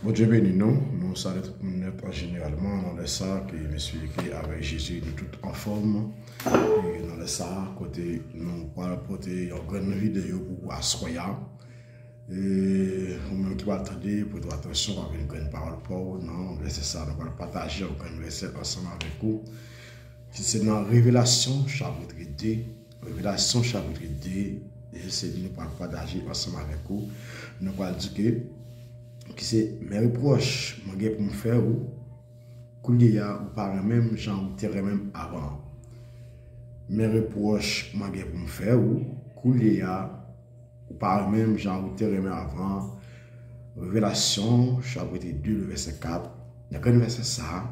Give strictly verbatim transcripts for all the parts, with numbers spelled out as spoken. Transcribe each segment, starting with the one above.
Bondye beni nou. Nou salye tout moun nèt an jeneralman. Nan lè sa ke mesye ke avèk Jezi nou tout anfòm. E nan lè sa kote nou pral pote yon grenn videyo pou aswè a. E ou menm ki pral tande, pote atansyon avèk yon grenn pawòl pa w nan vèsè sa. Nou pral pataje yon grenn vèsè ansanm avèk ou. Ki se nan Revelasyon chapit de. Revelasyon chapit de, e se li nou pral pataje ansanm avèk ou. Nou pral di ke, ki se men repwòch mwen gen pou m fè ou, kounye a ou pa renmen m jan ou te renmen m avan. Men repwòch mwen gen pou m fè ou, kounye a ou pa renmen m jan ou te renmen avan. Revelasyon chapit de, le vèsè kat. Nan grenn vèsè sa,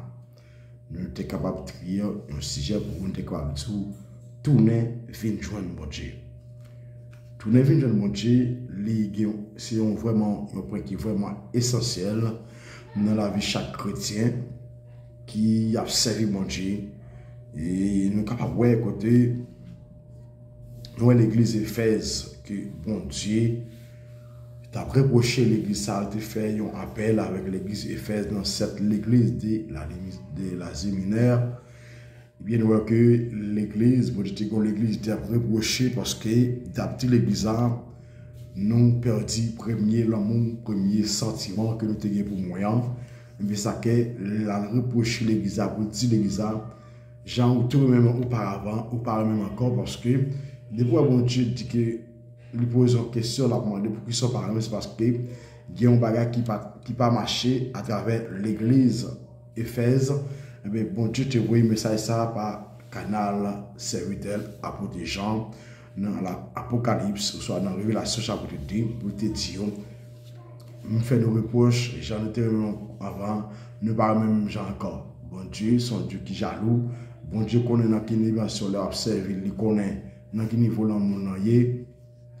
nou te kapab triye yon sijè pou nou te kapab di w, tounen vin jwenn Bondye. Tounen vin jwenn Bondye, li gen, se yon vrèman, yon pwen ki vrèman esansyèl nan lavi chak kretyen ki ap sèvi Bondye. E nou kapab wè kote nou wè legliz Efèz ke Bondye t ap repwoche legliz sa, l te fè yon apèl avèk legliz Efèz nan sèt legliz de la, de l'Asie Mineure. Ebyen, nou wè ke legliz, Bondye te gen yon legliz, li te ap repwoche paske t ap di legliz la, nou pèdi premye lanmou, premye santiman ke nou te gen pou mwen an. Ebyen, sa ke l al repwoche legliz la, pou l di legliz la, jan ou te renmen m oparavan, ou pa renmen m ankò, paske depi w wè Bondye di ke li poze yon kesyon, l ap mande poukisa w pa renmen, se paske gen yon bagay ki pa, ki pa mache atravè legliz Efèz. Ebyen, Bondye te voye mesaj sa a pa kanal sèvitè l, apot Jan, nan la Apokalips, oswa nan Revelasyon chapit de, pou l te di yo, m fè nou repwòch, jan nou te renmen m avan, nou pa renmen m jan ankò. Bondye se yon Dye ki jalou. Bondye konnen nan ki dimansyon lè w ap sèvi l, li konnen nan ki nivo lanmou w ye.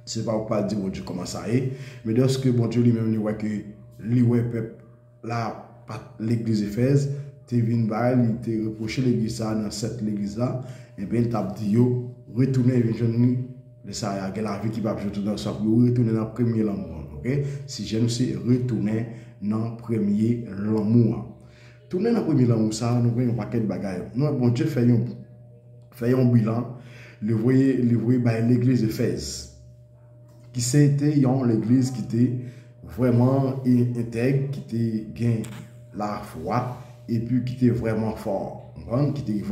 Se pa ou k pral di Bondye kòman sa ye. Men dèske Bondye li menm li wè ke li wè pèp la, pa legliz Efèz, te vin bay, li te repwoche legliz sa nan sèt legliz la, ebyen, l t ap di yo, retounen vin jwenn li. Lè sa a, gen lavi ki p ap jwenn tounen, sa pou yo retounen nan premye lanmou an, oke? Sijè nou se retounen nan premye lanmou an. Tounen nan premye lanmou sa, nou wè yon pakèt bagay. Nou wè Bondye fè yon, fè yon bilan, li voye, li voye bay legliz Efèz, ki se te yon legliz ki te vrèman e-, entèg, ki te gen lafwa, epi ki te vrèman fò, konprann, ki te